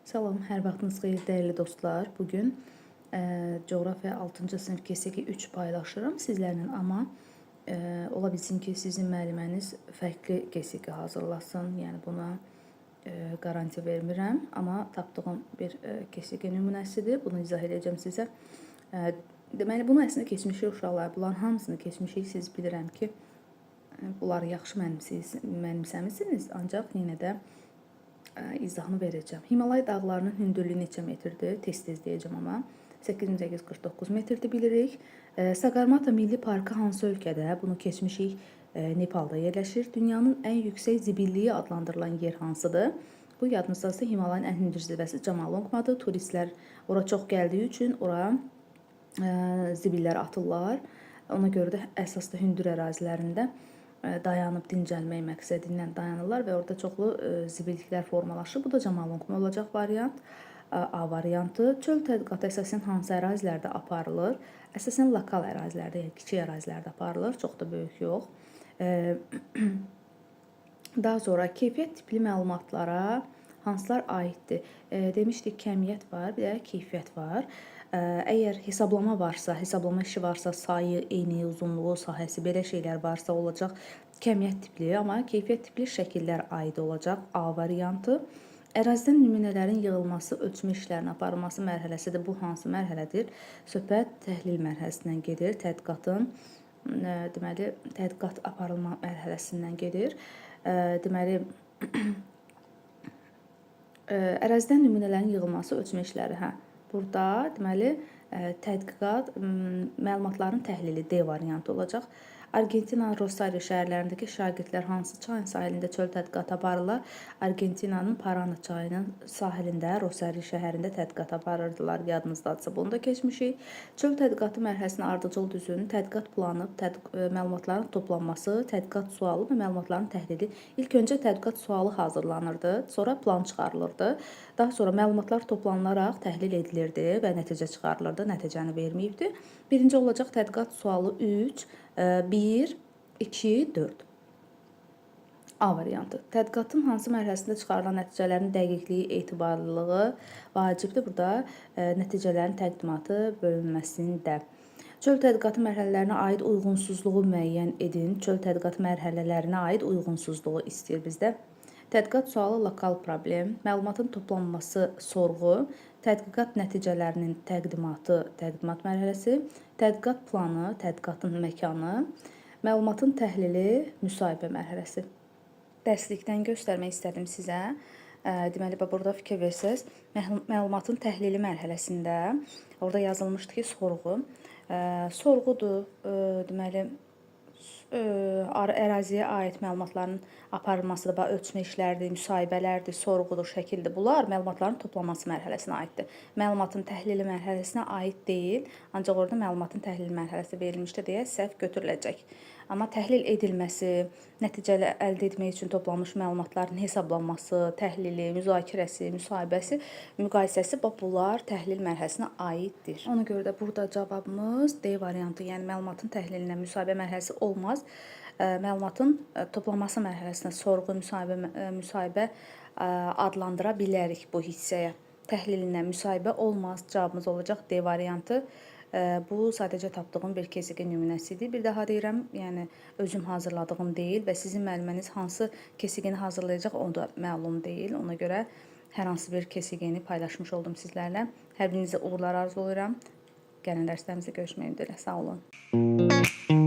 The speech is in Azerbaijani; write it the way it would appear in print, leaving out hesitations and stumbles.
Salam, hər vaxtınız xeyir dəyərli dostlar. Bu gün coğrafiya 6-cı sinif KSQ 3 paylaşıram sizlərlə, amma ola bilsin ki, sizin müəlliməniz fərqli KSQ hazırlasın. Yəni buna qarantiya vermirəm, amma tapdığım bir KSQ nümunəsidir. Bunu izah edəcəm sizə. Deməli, bunu əslində keçmişik uşaqlar. Bunların hamısını keçmişik. Siz bilirəm ki, bunları yaxşı mənimsəmisiniz, ancaq yenə də izahını verəcəm. Himalay dağlarının hündürlüyü neçə metrdir? Tez-tez deyəcəm amma 8849 metrdir bilirik. Sagarmata Milli Parkı hansı ölkədə? Bunu keçmişik. Nepalda yerləşir. Dünyanın ən yüksək zibilliyi adlandırılan yer hansıdır? Bu yadınızdadırsa Himalayın ən hündür zirvəsi Camalongmadır. Turistlər ora çox gəldiyi üçün ora zibillər atırlar. Ona görə də əsas da hündür ərazilərində dayanıb dincəlmək məqsədi ilə dayanırlar və orada çoxlu zibilliklər formalaşır. Bu da Camalongma olacaq variant. A variantı. Çöl tədqiqatı əsasən hansı ərazilərdə aparılır? Əsasən lokal ərazilərdə, yəni kiçik ərazilərdə aparılır, çox da böyük yox. Daha sonra keyfiyyət tipli məlumatlara hansılar aiddir? Demişdik kəmiyyət var, bir də keyfiyyət var. Əgər hesablama varsa, hesablama işi varsa, sayı, eni, uzunluğu, sahəsi belə şeylər varsa olacaq kəmiyyət tipli, amma keyfiyyət tipli şəkillər aid olacaq A variantı. Ərazidən nümunələrin yığılması, ölçmə işlərinin aparılması mərhələsidir. Bu hansı mərhələdir? Söhbət təhlil mərhələsindən gedir. Tədqiqatın deməli tədqiqat aparılma mərhələsindən gedir. Deməli ərazidən nümunələrin yığılması, ölçmə işləri, hə. Burada deməli tədqiqat məlumatların təhlili D variantı olacaq. Argentinanın Rosario şəhərlərindəki şagirdlər hansı çayın sahilində çöl tədqiqatı aparırlar? Argentinanın Parana çayının sahilində, Rosario şəhərində tədqiqat aparırdılar. Yadınızdadırsa bunu da keçmişik. Çöl tədqiqatı mərhələsinin ardıcıl düzün, tədqiqat planı, məlumatların toplanması, tədqiqat sualı və məlumatların təhlili. İlk öncə tədqiqat sualı hazırlanırdı, sonra plan çıxarılırdı. Daha sonra məlumatlar toplanılaraq təhlil edilirdi və nəticə çıxarılırdı. Nəticəni verməyibdi. Birinci olacaq tədqiqat sualı 3, 1, 2, 4. A variantı. Tədqiqatın hansı mərhələsində çıxarılan nəticələrin dəqiqliyi, etibarlılığı vacibdir? Burada nəticələrin təqdimatı bölünməsində. Çöl tədqiqatı mərhələlərinə aid uyğunsuzluğu müəyyən edin. Çöl tədqiqatı mərhələlərinə aid uyğunsuzluğu istəyir bizdə. Tədqiqat sualı lokal problem, məlumatın toplanması sorğu, tədqiqat nəticələrinin təqdimatı, təqdimat mərhələsi, tədqiqat planı, tədqiqatın məkanı, məlumatın təhlili, müsahibə mərhələsi. Dərslikdən göstərmək istədim sizə. Deməli, bax burada fikir versəz, məlumatın təhlili mərhələsində orada yazılmışdı ki, sorğu. Sorğudur, deməli əraziyə aid məlumatların aparılmasıdır, bax ölçmə işləridir, müsahibələrdir, sorğudur, şəkildir. Bunlar məlumatların toplanması mərhələsinə aiddir. Məlumatın təhlili mərhələsinə aid deyil, ancaq orada məlumatın təhlili mərhələsi verilmişdi deyə səhv götürüləcək. Amma təhlil edilməsi, nəticə əldə etmək üçün toplanmış məlumatların hesablanması, təhlili, müzakirəsi, müsahibəsi, müqayisəsi bax bunlar təhlil mərhələsinə aiddir. Ona görə də burada cavabımız D variantı, yəni məlumatın təhlilinə müsahibə mərhələsi olmaz. Məlumatın toplanması mərhələsinə sorğu, müsahibə adlandıra bilərik bu hissəyə. Təhlilinə müsahibə olmaz. Cavabımız olacaq D variantı. Bu sadəcə tapdığım bir KSQ nümunəsi idi. Bir daha deyirəm, yəni özüm hazırladığım deyil və sizin müəlliməniz hansı KSQ-ni hazırlayacaq o da məlum deyil. Ona görə hər hansı bir KSQ-ni paylaşmış oldum sizlərlə. Hər birinizə uğurlar arzulayıram. Gələn dərslərimizdə görüşmək ümidi ilə. Sağ olun.